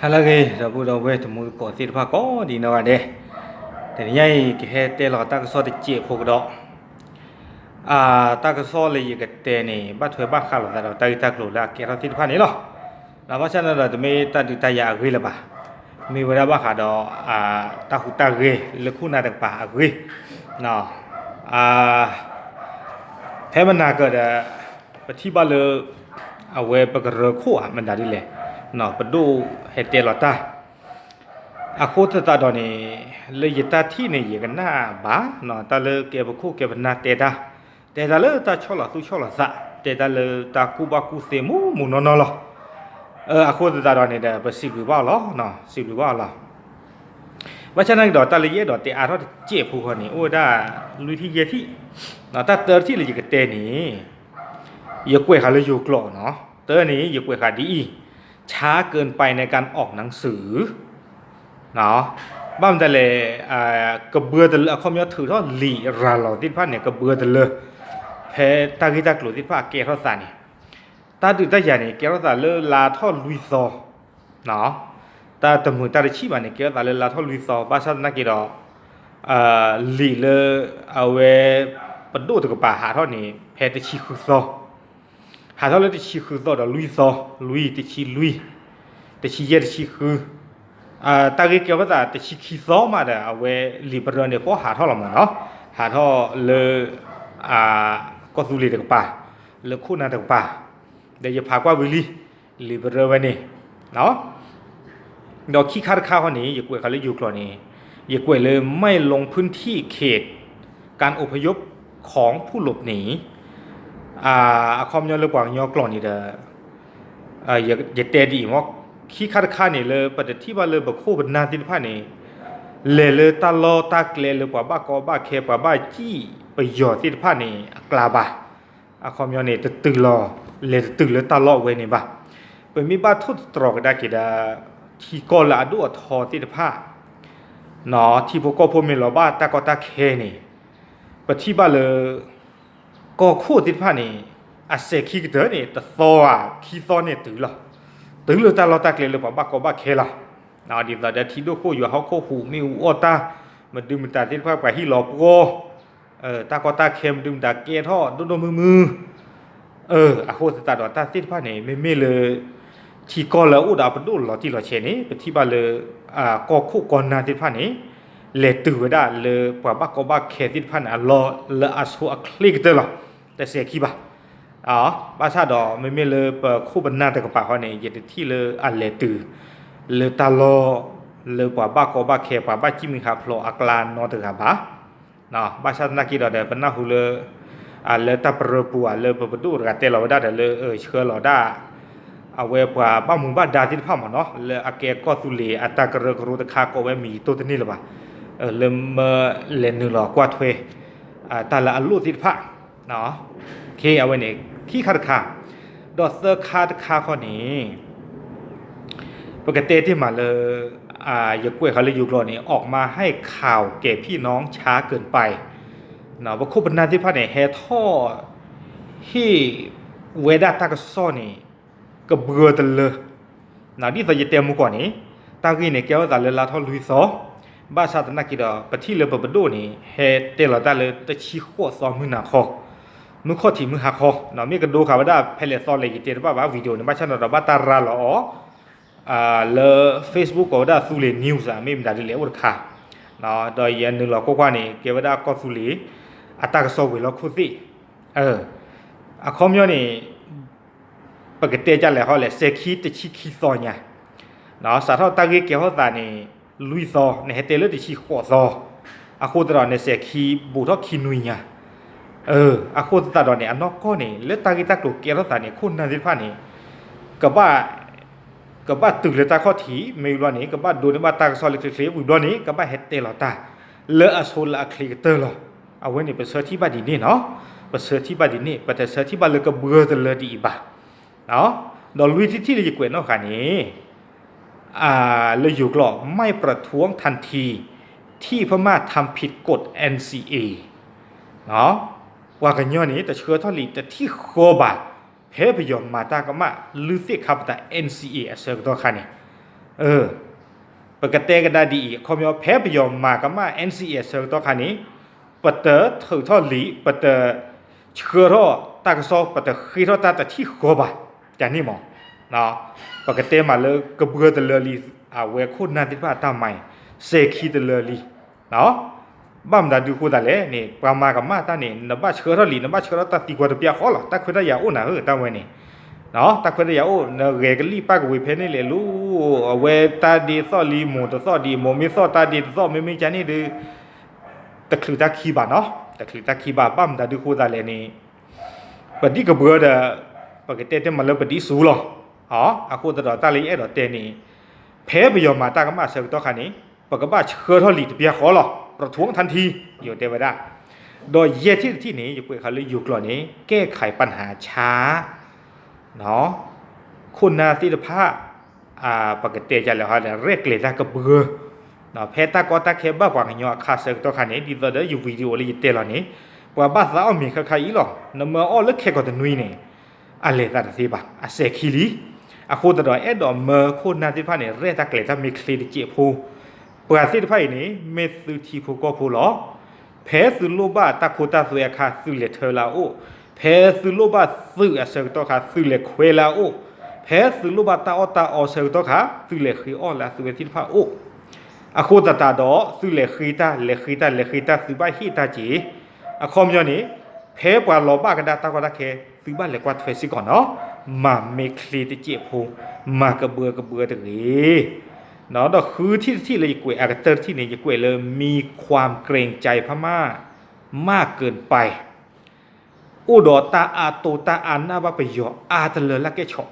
ဟါလၢအဂ့ၤ ဒီပုၢ်ဒီဝဲၢ်တံၤသကိးသ့ၣ်တဖၣ်ကိးဒံးနီၢ်ဂၤဒဲး, တနံၤညါအံၤ ကဟဲတဲလီၤတၢ်ကစီၣ်တစဲးဖိကဒီး, တၢ်ကစီၣ်လၢယကတဲန့ၣ် ဘၣ်ထွဲဘၣ်ဃးလိာ်သးဒီးတၢ်ဂ့ၢ်တၢ်ကျိၤလၢအကဲထီၣ်သ့ၣ်တဖၣ်န့ၣ်လီၤ. ဘၣ်ဆၣ်န့ၣ်ဒီး တမ့ၢ်တၢ်ဒုးတၢ်ယၤအဂ့ၢ်လၢၤဘၣ်, မ့ၢ်ဝဲဒၣ်ဘၣ်ဃးဒီး တၢ်ဟူးတၢ်ဂဲၤလၢခိၣ်နၢ်တကပၤအဂ့ၢ်, ဖဲမနၤကဒီး ပထံၣ်ဘၣ်လၢ အဝဲပကရၢခိၣ်ဧါ မတၤဒ်လဲၣ်, ပဒိၣ်ဟဲတဲလီၤတၢ်, အဃိသတးဒီးန့ၣ် လၢယတၢ်ထံၣ်န့ၣ် ယကနၣ်ဘၣ် တၢ်လၢကဲပခိၣ်ကဲပနၢ်တဲတၢ်, တဲတၢ်လၢတၢ်ဆီၣ်လီၤသူၣ်ဆီၣ်လီၤသး တဲတၢ်လၢတၢ်ကူၣ်ဘၣ်ကူၣ်သ့မိၢ်မိၢ်နီၢ်နီၢ်လီၤ. အဃိသတးဒီးန့ၣ်ဒီး ပစံးဘျုးဘၣ်အီၤလီၤ, စံးဘျုးဘၣ်အီၤလီၤ. ဘၣ်ဆၣ်သနာ်က့ဒီး တၢ်လၢယအဲၣ်ဒိးတဲအါထီၣ်တစဲးဖိဃီန့ၣ် အိၣ်ဝဲဒၣ်လွံၢ်ထံၣ်ယဲၢ်ထံၣ်, တၢ်တၢတထံၣ်လၢယကတဲန့ၣ် ယကွဲးဃာ်လၢယိၤကျိာ်နီၤ, တၢန့ၣ် ယကွဲးဃာ်ဒ်အံၤ, ช้าเกินไปในการออกหนังสือ ဘၣ်မတၤလဲၣ်, ကဘှၢတလၢ အခီပညီထုးထီၣ်လံာ်ရၤလီၤသ့ၣ်တဖၣ်န့ၣ် ကဘှၢတလၢ ဖဲတၢ်ဂ့ၢ်တၢ်ကျိၤသ့ၣ်တဖၣ်အကဲထီၣ်သးန့ၣ်, တၢ်ဒုးတၢ်ယၤန့ၣ် ကဲထီၣ်သးလၢလါထီၣ်လွံၢ်သီ, တၢ်တမုာ်တၢ်တဆံးဘၣ်န့ၣ် ကဲထီၣ်သးလၢလါထီၣ်လွံၢ်သီ ဘၣ်ဆၣ်သနာ်က့ဒီး လံာ်လၢ အဝဲ ပဒိၣ်တကပၤဟးထီၣ်န့ၣ် ဖဲတဆံဃုသီ, ဟးထီၣ်လၢတဆံဃုသီဒီးလွံၢ်သီ, လွံၢ်, တဆံလွံၢ်, တဆံယဲၢ်, တဆံဃု, တၢ်ဂ့ၢ်ကဲထီၣ်သးတဆံခံသီမးဒီး အဝဲလံာ်ပရၢန့ၣ် ပှၤဟးထီၣ်လီၤမးနီၤ, ဟးထီၣ်လၢ ကီၢ်သူလ့ၤတကပၤ, လၢခိၣ်နၢ်တကပၤ, ဒီးယဖးကွၢ်ဝံၤလံ လံာ်ပရၢဝဲန့ၣ် ဒီးခံခါတခါဃီန့ၣ် ယကွဲးဃာ်လၢယိၤကျိာ်န့ၣ် ယကွဲးလၢ ไม่ลงพื้นที่เขตการอพยพของผู้หลบหนี အခီပညီလၢပှၤကညီကျိာ်န့ၣ်ဒီး ယတဲဒ်အံၤမး, ခံခါတခါန့ၣ်လၢပတထံၣ်ဘၣ်လၢပခိၣ်ပနၢ်သ့ၣ်တဖၣ်န့ၣ် လဲၤလၢတၢ်လီၢ်တၢ်ကျဲလၢပှၤဘၣ်ကီဘၣ်ခဲ ပှၤဘၣ်စံၣ်ပယီၤသ့ၣ်တဖၣ်န့ၣ် အကျါဘၣ်. အခီပညီန့ၣ် တတုၤလီၤ, လဲၤတတုၤလၢတၢ်လီၢ်အဝဲန့ၣ်ဘၣ်. ပမ့ၢ်ဘၣ်ထိၣ်သတြီၤကဒါက့ၤဒီး ထံကီၢ်လၢအဒိၣ်အထီသ့ၣ်တဖၣ် ထံဖိကီၢ်ဖိမ့ၢ်လီၤဘၣ်တၢ်ကီတၢ်ခဲန့ၣ် ပထံၣ်ဘၣ်လၢ ကီၢ်ခိၣ်သ့ၣ်တဖၣ်န့ၣ် အစဲးခံကတၢၢ်န့ၣ် တသီဧါ ခံသီန့ၣ်တုၤလီၤ. တုၤလၢတၢ်လီၢ်တၢ်ကျဲလၢပှၤဘၣ်ကီဘၣ်ခဲလီၤ. ဒ်သိးဒီးထံဒိၣ်ခိၣ်ယွၤဟီၣ်ခိၣ်ဟူး မ့ၣ်အူအီၣ်တၢ် မဒုမတၤသ့ၣ်တဖၣ် ပှၤဟံၣ်လီၤပှီၢ် တၢ်ကီတၢ်ခဲမဒုမတၤကဲထီၣ်ဒိၣ်ဒိၣ်မုၢ်မုၢ်, အဃိသတးဒီးတၢ်သ့ၣ်တဖၣ်န့ၣ် မ့မ့ၢ်လၢ ထံကီၢ်လၢအအိၣ်ဒီးအပဒိၣ်လီၤတံၢ်လီၤဆဲးန့ၣ် ပထံၣ်ဘၣ်လၢ ကီၢ်ခိၣ်ကီၢ်နၢ်သ့ၣ်တဖၣ်န့ၣ် လဲၤတုၤဝဲဒၣ်လၢပှၤဘၣ်ကီဘၣ်ခဲသ့ၣ်တဖၣ်န့ၣ် အလီၢ်လၢအဆိအချ့ကတၢၢ်လီၤ. တစဲးခံဘၣ်. ဘၣ်ဆၣ်ဒီး မ့မ့ၢ်လၢပခိၣ်ပနၢ်တကပၤဃီန့ၣ် ယတထံၣ်လၢအလဲၤတုၤ လၢတၢ်လီၢ် လၢပှၤဘၣ်ကီဘၣ်ခဲ ပှၤဘၣ်စံၣ်မုၢ်ဟးဖျိးအကျါနီတဂၤဘၣ်. ဘၣ်ဆၣ်သနာ်က့ဒီး ပနၢ်ဟူလၢ လၢတၢ်ပရၢပူၤဧါ လၢပပဒိၣ်တဂၤတဲလီၤဝဲဒၣ်ဒီးလၢ ဆှၢလီၤဒၣ် အဝဲပှၤဘၣ်မူဘၣ်ဒါသ့ၣ်တဖၣ်မ့ၢ်နီၤ လၢအကဲကီၢ်သူလ့ၤအတၢ်ကရၢကရိတခါ ကိးဝဲမံၤတိၢ်တန့ၢ်လၢၤဘၣ်, လၢမၢလဲၤနုာ်လီၤကွၢ်ထွဲ တၢ်လၢအလိၣ်သ့ၣ်တဖၣ်, အဝဲန့ၣ် ခံခါတခါ, ဒီးသၢခါတခါဃီန့ၣ် ပကတဲတ့ၢ်မးလၢ ယကွဲးဃာ်လၢယိၤကျိာ်န့ၣ် ออกมาให้ข่าวแก่พี่น้องช้าเกินไป ပခိၣ်ပနၢ်သ့ၣ်တဖၣ်န့ၣ် ဟဲထီၣ် ဟ့ၣ်ဝဲဒၣ်တၢ်ကစီၣ်န့ၣ် ကဘှၢတလၢ ဒ်သိးယတဲမူကီၢ်န့ၣ် တၢ်ဂ့ၢ်န့ၣ် ကဲထီၣ်သးလၢလါထီၣ်လွံၢ်သီ, ဘၣ်ဆၣ်သနာ်က့ဒီး ပထံၣ်လၢပပဒိၣ်န့ၣ် ဟဲတဲလီၤတၢ်လၢတဆံဃိးသီမုၢ်နၤခီ, မုၢ်ခီၣ်ထံးမုၢ်ဟါခီ, မ့ၢ်ကဒိဃာ်ဝဲဒၣ်ဖဲလဲၣ်သီလဲၣ် ယတဲတဘၣ်ဘၣ် video န့ၣ် ဘၣ်ဆၣ်န့ၣ်ဒီး ဘၣ်တၢ်ရၤလီၤအီၤ လၢ Facebook ကိးဝဲဒၣ်သူလ့ၤ news မ့ၢ်မတၤဒ်လဲၣ်အိၣ်တခါ, ဒီးယနုာ်လီၤကွၢ်ကွၢ်န့ၣ် ကဲဝဲဒၣ်ကီၢ်သူလ့ၤ အတၢ်ကစီၣ်ဝံၤလီၢ်ခိၣ်သ့ၣ်, အခီပညီန့ၣ် ပကတဲဒ်လဲၣ်ဃီလဲၣ် စဲးခံတဆံခံသီညါ, စးထီၣ်တၢ်ဂ့ၢ်ကဲထီၣ်သးန့ၣ် လွံၢ်သီ နဟဲတဲလၢတဆံဃိးသီ, အဃိသတးဒီးန့ၣ် စဲးခံဘူးထီၣ်ခံနွံညါ, အဃိသတးဒီးန့ၣ် အနီၢ်ကီၢ်န့ၣ် လၢတၢ်ဂ့ၢ်တၢ်ကျိၤကဲထီၣ်သးန့ၣ် ခိၣ်နၢ်သ့ၣ်တဖၣ်န့ၣ် ကဘၣ် ကဘၣ်တုၤလၢတၢ်ခီၣ်ထံး မ့ၢ်ဝံၤဘျီန့ၣ် ကဘၣ်ဒိးန့ၢ်ဘၣ်တၢ်ကစီၣ်လၢချ့ချ့ ဝံၤဘျီန့ၣ် ကဘၣ်ဟဲတဲလီၤတၢ် လၢအဆိလၢအချ့ကတၢၢ်လီၤ. အဝဲန့ၣ် ပဆၢထံၣ်ဘၣ်ဒ်န့ၣ်နီၤ, ပဆၢထံၣ်ဘၣ်ဒ်န့ၣ် ပတဆၢထံၣ်ဘၣ်လၢကဘှၢတလၢဒ်အံၤဘၣ်. ဒီးလွံၢ်ထံၣ်ထံၣ်လၢယကွဲးနီၣ်ဃာ်န့ၣ် လၢယိၤကျိာ် ไม่ประท้วงทันทีที่พม่าทำผิดกฎ เอ็นซีเอ ပှၤကညီန့ၣ် တဆှၢထီၣ်လံာ်တထံၣ်ဃီဘၣ် ဖဲပယီၤမၤတၢ်ကမၣ် လုၢ်သ့ၣ်ခါပတာ် NCA အဆၢကတီၢ်ခါန့ၣ်, ပကတဲကဒါဒ်အံၤ အခီပညီ ဖဲပယီၤမၤကမၣ် N C A အဆၢကတီၢ်ခါန့ၣ် ပတထုးထီၣ်လံာ် ပတဆှၢထီၣ်တၢ်ကစီၣ် ပတဃ့ထီၣ်တၢ်တထံၣ်ဃီဘၣ် ကန့ၣ်မး ပကတဲမးလၢကဘှၢတလၢလံ အဝဲခိၣ်နၢ်သ့ၣ်တဖၣ်အတၢ်မၤအံၤ စဲၤခံတလၢလံ ဘၣ်မတၤဒုးဃိသးလဲၣ်န့ၣ် ပှၤမၤကမၣ်တၢ်န့ၣ် နဘၣ်ဆှၢထီၣ်လံာ် နဘၣ်ဆှၢထီၣ်တၢ်သံကွၢ်တပျၢ်ဃီလီၤ တၢ်ခွဲးတၢ်ယာ်အိၣ်နၤဧၢ တၢ်ဝဲန့ၣ် တၢ်ခွဲးတၢ်ယာ်အိၣ် နဂဲၤကလံၣ်ပၣ်ကဝ့ၤဖဲန့ၣ်လဲၣ်လီၤ အဝဲတၢ်ဒ့သီၣ်လံ မိၢ်တသီၣ်ဒံး မိၢ်မ့ၢ်သီၣ်တၢ်ဒ့တသီၣ် မ့မ့ၢ်ကန့ၣ်ဒီး တချုးတၢ်ခံဘၣ်နီၤ တချုးတၢ်ခံဘၣ် ဘၣ်မတၤဒုးဃိသးလဲၣ်န့ၣ် ပဒံၣ်ကဘှၢဒီး ပကတဲတဲမးလၢပဒံၣ်စူၤလီၤ အဃိသတးဒီးတၢ်လၢယအဲၣ်ဒိးတဲန့ၣ် ဖဲပယီၤမၤတၢ်ကမၣ်အဆၢကတီၢ်ခါန့ၣ် ပကဘၣ်ဆှၢထီၣ်လံာ်တပျၢ်ဃီလီၤ ပထူထၣ်ထံ ယတဲဝဲဒၣ် ဒီးယဲၢ်ထံၣ်တထံၣ်န့ၣ် ယကွဲးဃာ်လၢယိၤကျိာ်န့ၣ် ကဲခးပနၢ်ဆါ ခိၣ်နၢ်သ့ၣ်တဖၣ် ပကတဲယလဲၣ်ဟီလဲၣ် ရဲၣ်ကျဲၤတၢ်ကဘှၢ ဖဲတၢ်ကီတၢ်ခဲဘၣ်ပှၤကညီအခါဆၢကတီၢ်ခါန့ၣ် ဒ်သိးဒီးယ video လၢယတဲလီၤန့ၣ် ပှၤဘၣ်သးအီၣ်မ့ၤခါခါအံၤလီၤ နမၢအီၣ်လၢခဲကိာ်တနွံန့ၣ် အလဲၤသးတသ့ဘၣ် အစဲၤခံလံ အဃိသတးဒီးအဲၣ်ဒိးမၢခိၣ်နၢ်သ့ၣ်တဖၣ်န့ၣ် ရဲၣ်တၢ်ကျဲၤတၢ်မ့ၢ်ချ့တစဲးဖိ ပှၤသ့ၣ်တဖၣ်အံၤန့ၣ် မ့ၢ်သုထံဖိကီၢ်ဖိလီၤ ဖဲသုလိၣ်ဘၣ်တၢ်ခိတၢ်သွဲအခါ သုလဲၤထၢလၢအအိၣ်, ဖဲသုလိၣ်ဘၣ်သုးအဆၢကတီၢ်ခါ သုလဲၤခွဲလၢအအိၣ်, ဖဲသုလိၣ်ဘၣ်တၢ်အီၣ်တၢ်အီဆၢကတီၢ်ခါ သုလဲၤဃ့အီၣ်လၢအသုဝဲသ့ၣ်တဖၣ်အအိၣ်, အဃိသတးဒီး သုလဲၤဃ့တၢ် လဲၤဃ့တၢ် လဲၤဃ့တၢ် သုဘၣ်ဟ့ၣ်တၢ်က့ၤ, အခီပညီန့ၣ် ဖဲပှၤလီၤဘၣ်ကဒါတၢ်ကီတၢ်ခဲ သုဘၣ်လဲၤကွၢ်ထွဲစ့ၢ်ကီးနီၤ, မၤမ့ၢ်ချ့တစဲးဖိ, မၤကဘှၢကဘှၢတဂ့ၤ ဒီးဃုထံၣ်တထံၣ်လၢယကွဲးအကတၢၢ်တထံၣ်န့ၣ် ယကွဲးလၢ มีความเกรงใจพม่ามากเกินไป အိၣ်ဒီးတၢ်အါတိၢ်တၢ်အါနၢ်ဘၣ်ပယီၤအါတလၢလၢကဲၣ်ဆိး,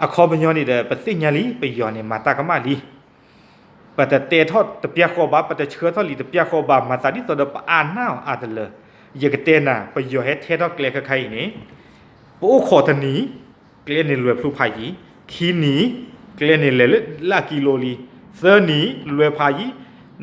အခီပညီန့ၣ်ဒီး ပသ့ၣ်ညါလံ ပယီၤန့ၣ် မၤတၢ်ကမၣ်လံ ပတတဲထီၣ်တပျၢ်ဃီဘၣ် ပတဆှၢထီၣ်လံာ်တပျၢ်ဃီဘၣ် မၤသးဒ်သိးဒီးပအါနၢ်အီၤအါတလၢ, ယကတဲနၤ ပယီၤဟဲထဲထီၣ်ကျဲခဲခါအံၤန့ၣ်, ပအိၣ်ခိးတနံၤ, ကျဲန့ၣ်လွဲၤဖျိဖးယံၤ, ခံနံၤ, ကျဲန့ၣ်လဲၤလၢလၢကံလိလံ, သၢနံၤ, လွဲၤဖးယံၤ,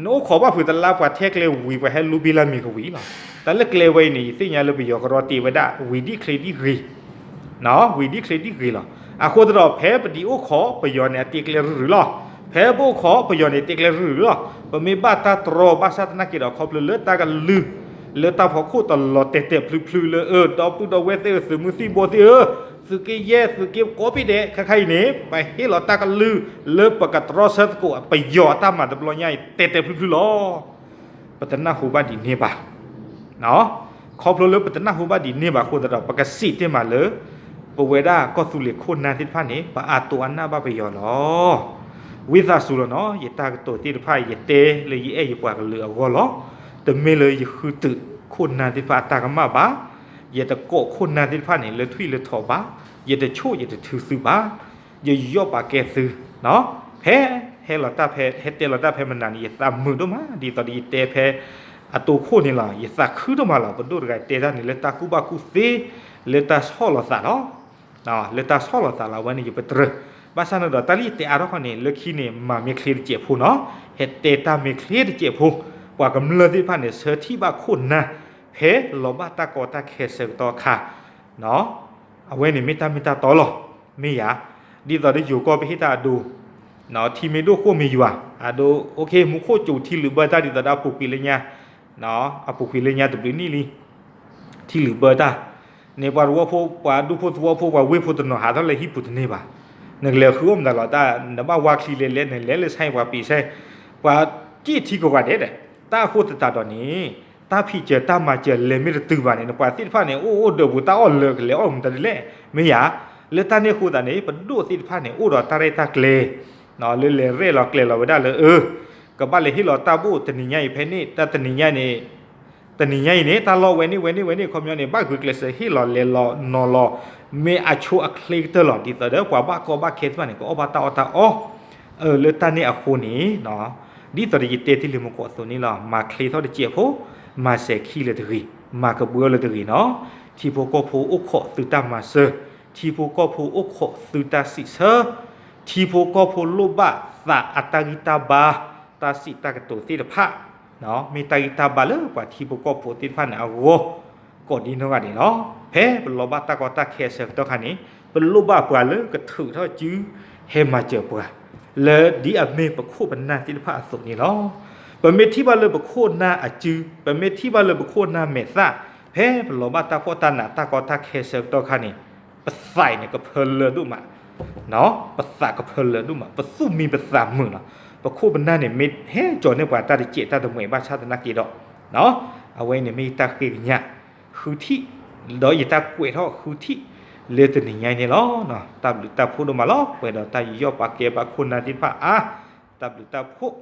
နအိၣ်ခိးဘၣ်ဖုးတလါပှၤထဲကျဲဝံၤ ပှၤဟဲလူဘ့လၢမ့ၤကဝံၤလီၤ, တၢ်လၢကျဲဝဲအံၤန့ၣ် ယသ့ၣ်ညါလၢပယီၤကရီတ့ဝဲဒၣ် ဝံၤဒ်ချ့ဒ်ဂ့ၤ ဝံၤဒ်ချ့ဒ်ဂ့ၤလီၤ, အဃိသတးဒီး ဖဲပဒံးအိၣ်ခိး ပယီၤန့ၣ် အတ့ကျဲရုၢ်ရုၢ်လီၤ, ဖဲပအိၣ်ခိး ပယီၤန့ၣ် တ့ကျဲရုၢ်ရုၢ်လီၤ, ပမ့ၢ်ဘၣ်တၢ်တြီဘၣ်ဆၣ်သနာ်က့ဒီး ခီဖျိလၢတၢ်ကလုၢ် လၢတၢ်ဖီခိၣ်တလီၤတဲာ်တဲာ်ဖျုးဖျုးလၢ အၢ ဒီပုၢ်ဒီဝဲၢ်သ့ၣ်ဧၢ သုးမုၢ်သံၣ်ဘိသ့ၣ်ဧၢ, သုးက့ယဲၢ် သုးက့ကိးဘ့ၣ်ဒဲး ခဲခါအံၤန့ၣ် ပဟ့ၣ်လီၤတၢ်ကလုၢ် လၢပကတြီဆၢသကိး ပယီၤအတၢ်မၤတဘျီညါအံၤ တဲာ်တဲာ်ဖျုးဖျုးလီၤ ပတနၢ်ဟူဘၣ်ဒ်န့ၣ်ဘၣ်, ခီဖျိလၢပတနၢ်ဟူဘၣ်ဒ်န့ၣ်ဘၣ်အဃိသတးဒီး ပကစံးတ့ၢ်မးလၢ ပဝဲဒၣ်ကီၢ်သူလ့ၤခိၣ်နၢ်သ့ၣ်တဖၣ်န့ၣ် ပအါတိၢ်အါနၢ်ဘၣ်ပယီၤလီၤ. ဝံသးစူၤလီၤနီၤ ယတၢ်ကတိၤသ့ၣ်တဖၣ် ယတဲလၢယအဲၣ်ယပှၤကလုာ်အဂီၢ်လီၤ. တမ့ၢ်လၢယဃုတုးခိၣ်နၢ်သ့ၣ်တဖၣ်အတၢ်ကမၣ်ဘၣ်, ယတကိးခိၣ်နၢ်သ့ၣ်တဖၣ်န့ၣ် လၢထွံၣ်လၢထိးဘၣ်, ယတဆိၣ်ယတထုးသုဘၣ်, ယယီၣ်ပာ်ကဲသု, ဖဲ ဟဲလီၤတၢ်ဖဲ ဟဲတဲလီၤတၢ်ဖဲမနၤန့ၣ် ယသးမုာ်ဒိၣ်မး ဒ်သိးဒီးယတဲဖဲ အတိခိၣ်န့ၣ်လီၤ ယသးခုဒိၣ်မးလီၤ. ပဒိၣ်တဂၤတဲတၢ်န့ၣ် လၢတၢ်ကူၣ်ဘၣ်ကူၣ်သ့ လၢတၢ်ဆီၣ်လီၤသးလီၤ လၢတၢ်ဆီၣ်လီၤသးလီၤ အဝဲန့ၣ်ယပတြၢၤ, ဘၣ်ဆၣ်န့ၣ်ဒီး တၢ်လၢယတဲအါထီၣ်ခီန့ၣ် လၢခံန့ၣ် မၤမ့ၢ်ချ့တစဲးဖိနီၤ, ဟဲတဲတၢ်မ့ၢ်ချ့တစဲးဖိ, ပှၤကမျၢၢ်သ့ၣ်တဖၣ်န့ၣ် ဆၢထံၣ်ဘၣ်ခိၣ်နၢ် ဖဲလီၤဘၣ်တၢ်ကီတၢ်ခဲဆၢကတီၢ်အခါ အဝဲန့ၣ်မ့ၢ်တၢ်မ့ၢ်တၢ်တီလီၤ, မ့ၢ်ယၤ, ဒ်သိးဒီးယိၤကီၢ်ပဟ့ၣ်တၢ်အဒိ ထံမ့ၢ်ဒိၣ်ဃိၣ်မ့ၢ်ယွၤ, အဒိ အိၣ်ခ့ မူခိၣ်စူၤထံလုာ်ဘၢတၢ်ဒ်သိးဒီးအပူၤကွံာ်လၢညါ, အပူၤကွံာ်လၢညါတဘျုးနံၣ်လံ, ထံလုာ်ဘၢတၢ်, န့ၣ်ပှၤသဝီဖိ ပှၤဒူၣ်ဖိသဝီဖိ ပှၤဝ့ၢ်ဖိတနီၤဟးထီၣ်လၢဟံၣ်ပူၤတန့ၢ်ဘၣ်, နကလဲၤဃုအိၣ်မတၤလီၤတၢ် နဘၣ်ဝါချံလဲၤလဲၤ နလဲၤလၢဆဲပှၤပံၤဆဲ, ပှၤစ့ၣ်ထံကဝၤဒဲးဒဲး, တၢ်အဃိသတးဒီးန့ၣ် တၢ်ဖံးစၢၤတၢ်မၤစၢၤလဲၤမ့ၢ်တတုၤဘၣ်န့ၣ် နပှၤသ့ၣ်တဖၣ်န့ၣ် အိၣ်အိၣ်ဒီးဘူးတၢ်အီၣ်လၢာ်ကလဲၤအီၣ်မတၤဒ်လဲၣ်, မ့ၢ်ယၤ, လၢတၢ်န့ၣ်အဃိသတးန့ၣ် ပဒိၣ်သ့ၣ်တဖၣ်န့ၣ် အိၣ်ဒီးတၢ်ရဲၣ်တၢ်ကျဲၤ လၢလဲၤရဲၣ်လီၤကျဲၤလီၤဝဲဒၣ်လၢအၢ ကဘၣ်လဲၤဟ့ၣ်လီၤတၢ်ဘိၣ်တနံၤညါအံၤဖဲန့ၣ် တၢ်တနံၤညါန့ၣ် တနံၤညါအံၤန့ၣ် တၢ်လီၢ်ဝဲန့ၣ်ဝဲန့ၣ်ဝဲန့ၣ် ခီပညီန့ၣ် ဘၣ်ဂုာ်ကျဲးစၢးဟ့ၣ်လီၤလဲၤလီၤနီၤလီၤ မ့ၢ်အဆိအချ့ကတၢၢ်လီၤ ဒ်သိးဒီးပှၤဘၣ်ကီဘၣ်ခဲသ့ၣ်တဖၣ်န့ၣ် ကအီၣ်ဘၣ်တၢ်အီၣ်တၢ်အီ လၢတၢ်န့ၣ်အဃိန့ၣ် ဒ်သိးဒီးယတဲတ့ၢ်လံမူကီးအသိးန့ၣ်လီၤ မၤချ့ထီၣ်တစဲးဖိ, မၤစဲၤခံလၢတဂ့ၤ, မၤကဘှၢလၢတဂ့ၤနီၤ, ထံဖိကီၢ်ဖိအိၣ်ခိးသုတၢ်မၤစၢၤ, ထံဖိကီၢ်ဖိအိၣ်ခိးသုတၢ်စံးဆၢ, ထံဖိကီၢ်ဖိလိၣ်ဘၣ်သးအတၢ်ဂံၢ်တၢ်ဘါ, တၢ်စံးတၢ်ကတိၤသ့ၣ်တဖၣ် မ့ၢ်တၢ်ဂံၢ်တၢ်ဘါလၢပှၤထံဖိကီၢ်ဖိသ့ၣ်တဖၣ်န့ၣ်အဂီၢ် ကိးဒ်နီၢ်ဂၤဒဲးလီၤ. ဖဲပလီၤဘၣ်တၢ်ကီတၢ်ခဲအဆၢကတီၢ်ခါန့ၣ် ပလိၣ်ဘၣ်ပှၤလၢကထုးထီၣ်စု ဟဲမၤစၢၤပှၤ, လၢဒ်အမ့ၢ်ပခိၣ်ပနၢ်သ့ၣ်တဖၣ်အသိးန့ၣ်လီၤ. ပမ့ၢ်ထံၣ်ဘၣ်လၢပခိၣ်နၢ်အစု, ပမ့ၢ်ထံၣ်ဘၣ်လၢပခိၣ်နၢ်မဲာ်သၣ်, ဖဲပလီၤဘၣ်တၢ်ဖှီၣ်တၢ်နးတၢ်ကီတၢ်ခဲဆၢကတီၢ်ခါန့ၣ်, ပသးအံၤန့ၣ် ကဖၢလၢဒိၣ်မး, ပသးကဖၢလၢဒိၣ်မး, ပသူၣ်မံပသးမုာ်လီၤ. ပခိၣ်ပနၢ်န့ၣ် မ့ၢ်ဟဲကၠီၤန့ၢ်ပှၤတၢ်တစဲးတၢ်တမှဲၤ ဘၣ်ဆၣ်သနာ်က့ဒီး, အဝဲန့ၣ်မ့ၢ်ယတၢ်ဃ့ကညး ဃုထံၣ်, ဒီးယတၢ်ကွဲးထီၣ်ဃုထံၣ် လၢတနံၤညါအံၤန့ၣ်လီၤ. တၢ်ဘျုးတၢ်ဖှိၣ်ဒိၣ်မးလီၤ. ပှဲၤဒီးတၢ်ယူးယီၣ်ပာ်ကဲဘၣ်ခိၣ်နၢ်သ့ၣ်တဖၣ်အါ, တၢ်ဘျုးတၢ်ဖှိၣ်